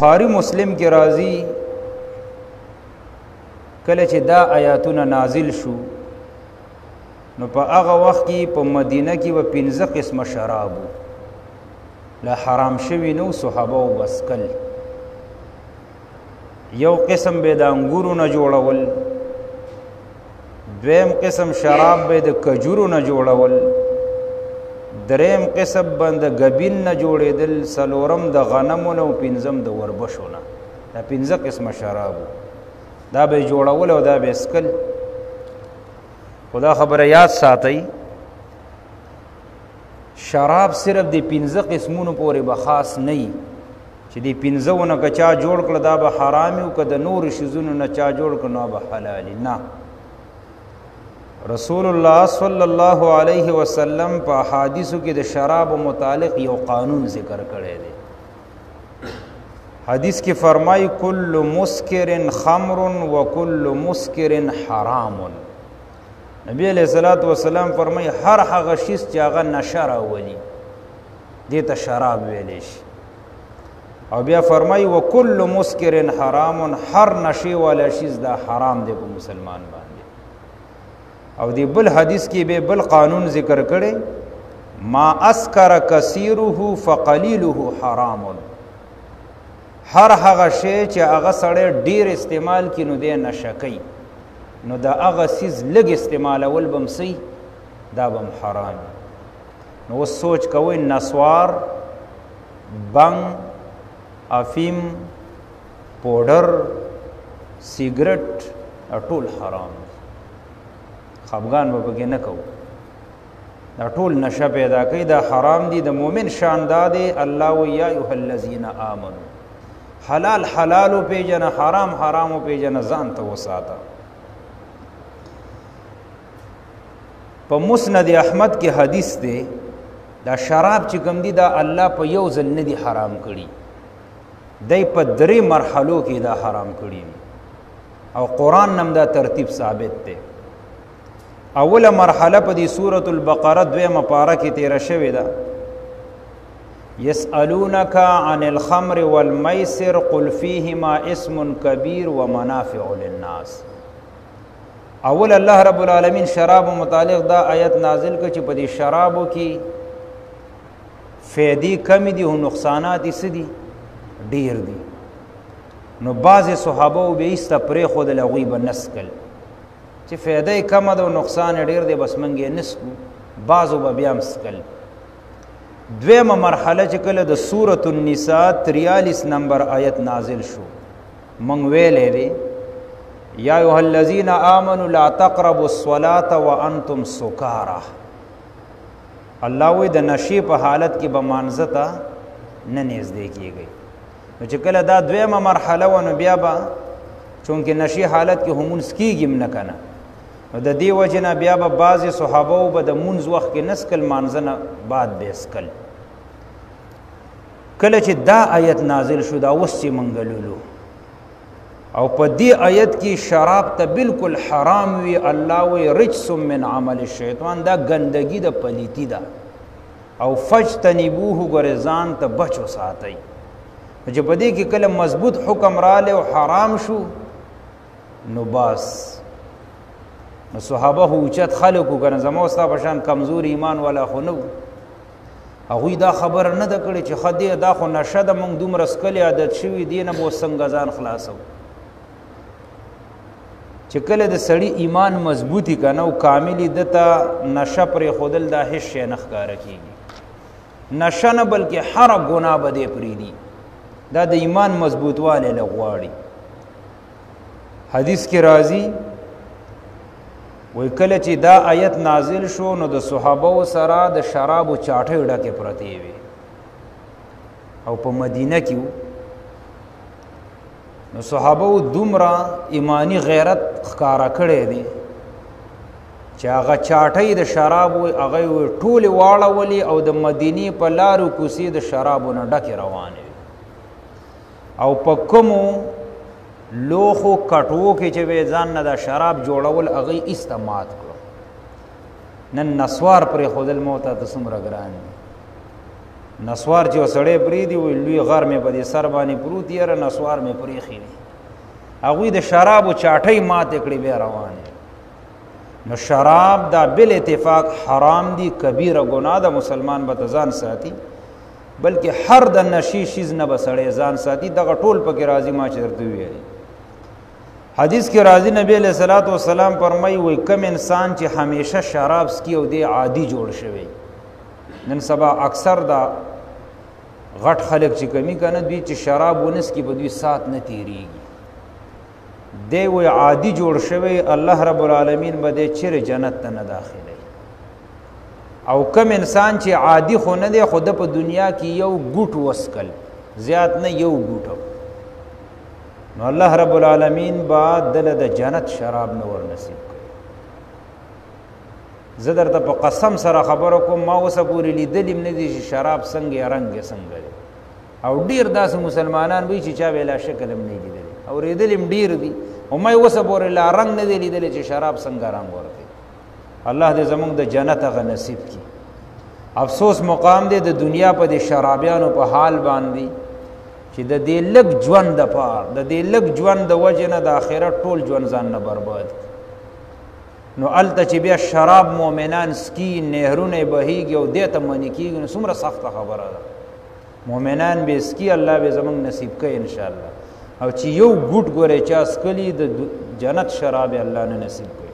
بخاری مسلم کې راځي کله چې دا آیاتونه نازل شو نو په هغه وخت کې په مدینه کې به 15 قسمه شراب لا حرام شوي نو صحابه وبسکل. یو قسم به د انګورو نه جوړول، دویم قسم شراب به د کجورو نه جوړول، دریم قسم به د ګبین نه جوړېدل، څلورم د غنمو نه او پنځم د وربشو نه. دا 15 قسمه شراب دا به جوړول او دا به څکل. خو دا خبره یاد ساتئ، شراب صرف د 15 قسمونو پورې به خاص نه وي چې د 15 نه که چا جوړ کړه دا به حرام وي، که د نورو شیزونو نه چا جوړ کړه نو به حلال نه. رسول الله صلی الله علیه وسلم په احادیثو کې د شراب متعلق یو قانون ذکر کړی دی. حدیث کې فرمایي کل مسکر خمر و کل مسکر حرام. نبی علیہ الصلوۃ والسلام فرمایي هر هغه شیز چې هغه نشه راولي دې ته شراب ویلی شي. او بیا فرمایي و کل مسکر حرام، هر نشې والا شیز دا حرام دی په مسلمان باندې. او دی بل حدیث کې به بل قانون ذکر کړي، ما اسکر کثیره فقلیله حرام. هر هغه شی چې هغه سړی ډیر استعمال کړي نو دی نشه کوي، نو دا هغه څیز لږ استعمالول به هم څه دا به هم حرام. نو اوس سوچ کوئ، نسوار، بنګ، افیم، پوډر، سیګرټ ټول حرام دي. خفګان به پکې نه کوو، دا ټول نشه پیدا کوي، دا حرام دي. د مؤمن شان دا دی، الله وایي یا ایها الذین آمنو، حلال حلال وپېژنه، حرام حرام وپېژنه، ځان ته وساته. په مسند احمد کې حدیث دی، دا شراب چې کوم دي دا الله په یو ځل نه دي حرام کړي، دی په 3 مرحلو کې دا حرام کړي دي، او قرآن نم دا ترتیب ثابت دی. اوله مرحله په دې سورة البقره دویمه پاره کې تیره شوې ده، یسألونک عن الخمر والمیسر قل فیهما اسم کبیر ومنافع للناس. اول الله رب العالمین شراب متعلق دا آیت نازل کړ چې په دې شرابو کې فایدې کمې دي او نقصانات یې څه دي؟ ډېر دي. نو بعضې صحابه به ایسته پرېښودل، هغوی به نه څکل چې فایده یې کمه ده او نقصان یې ډېر دی، بس موږ یې نه څکو. بعضو به بیا هم څکل. دویمه مرحله چې کله د سورة النساء 43 نمبر آیت نازل شو، موږ ویلی دی یا ایها الذین آمنوا لا تقربوا الصلاة وانتم سکارا. الله وایي د نشې په حالت کې به مانځه ته نه نږدې کېږئ. نو چې کله دا دویمه مرحله وه، نو بیا به چونکې نشې حالت کې هم مونځ کېږي هم نه که نه، نو د دې وجې نه بیا به بعضې صحابه به د مونځ وخت کې نه څکل، مانځه نه بعد به یې څکل. کله چې دا آیت نازل شو، دا اوس چې مونږ لولو، او په دې آیت کې شراب ته بالکل حرام وي، الله وایي رجس من عمل الشیطان، دا ګندګي د پلیتی ده، او فاجتنبوه، ګورې ځان ته بچ وساتئ. چې په دې کې کله مضبوط حکم رالی او حرام شو، نو بس. نو صحابه خو اوچت خلک وو که نه، زما ستا په شان کمزوري ایمان والا خو نه وو. هغوی دا خبره نه ده کړې چې ښه دی دا خو نشه ده، موږ دومره څکلې عادت شوي دې نه به اوس څنګه ځان خلاصوو. چې کله د سړي ایمان مضبوطي که نه او کاملي، ده ته نشه پرېښودل دا هېڅ شی نه ښکاره کېږي. نشه نه بلکې هره ګناه به دی پرېږدي، دا د ایمان مضبوطوالی له غواړي. حدیث کې راځي وایي کله چې دا آیت نازل شو، نو د صحابو سره د شرابو چاټۍ ډکې پرتې وې، او په مدینه کې وو. نو صحابو دومره ایمانی غیرت ښکاره کړی دی چې هغه چاټۍ د شرابو هغه یې ټولې واړولې او د مدینې په لارو کوڅې د شرابو نه ډکې روانې وې، او په کومو لوښو کټوو کې چې به یې ځان نه دا شراب جوړول، هغه یې ایسته مات کړو. نن نسوار پرېښودل مو ته څومره ګران دي. نسوار چې سړی پرېږدي وایي لوی غر مې په دې سر باندې پروت یاره نسوار مې پرېښي دي. هغوی د شرابو چاټۍ ماتې کړې بیا روان. نو شراب دا بل اتفاق حرام دی، کبیره ګناه ده، مسلمان به ته ځان ساتي، بلکې هر د نشي شیز نه به سړی ځان ساتي. دغه ټول پکې راځي ما چې درته وویل. حدیث کې راځي نبی علیہ الصلوۃ والسلام فرمایي وایي کم انسان چې همیشه شراب څکي او دی عادي جوړ شوی. نن سبا اکثر دا غټ خلک چې کمی کنه دوی چې شراب ونه څکي په دوی سات نه تیریږي، دی وایي عادي جوړ شوی، الله رب العالمین به دی چیرې جنت ته نه داخلوي. او کم انسان چې عادي خو نه دی، خو ده په دنیا کې یو ګوټ وسکل، زیات نه یو ګوټ، نو الله رب العالمین به دله د جنت شراب نه ور نصیب کړي. زه درته په قسم سره خبره کوم، ما اوسه پورې لیدلي هم نه دي چې شراب څنګه یا رنګ یې څنګه دی. او ډېر داسې مسلمانان وي چې چا به یې لا شکل هم نه دی لیدلی، اورېدلي هم ډېر دي، خو ما یې اوسه پورې لا رنګ نه دی لیدلی چې شراب څنګه رنګ ورکوي. الله دې زموږ د جنت هغه نصیب کړي. افسوس مقام دی د دنیا په دې شرابیانو په حال باندې چې د دې لږ ژوند دپاره، د دې لږ ژوند د وجې نه د آخرت ټول ژوند ځان نه برباد کړي. نو هلته چې بیا شراب مؤمنان څکي، نهرونه یې بهیږي او دې ته منې کېږي، نو څومره سخته خبره ده. مؤمنان به څکي، الله به زموږ نصیب کوي انشاءالله. او چې یو ګوټ ګورې چا څکلي د جنت شراب یې الله نه نصیب کوي.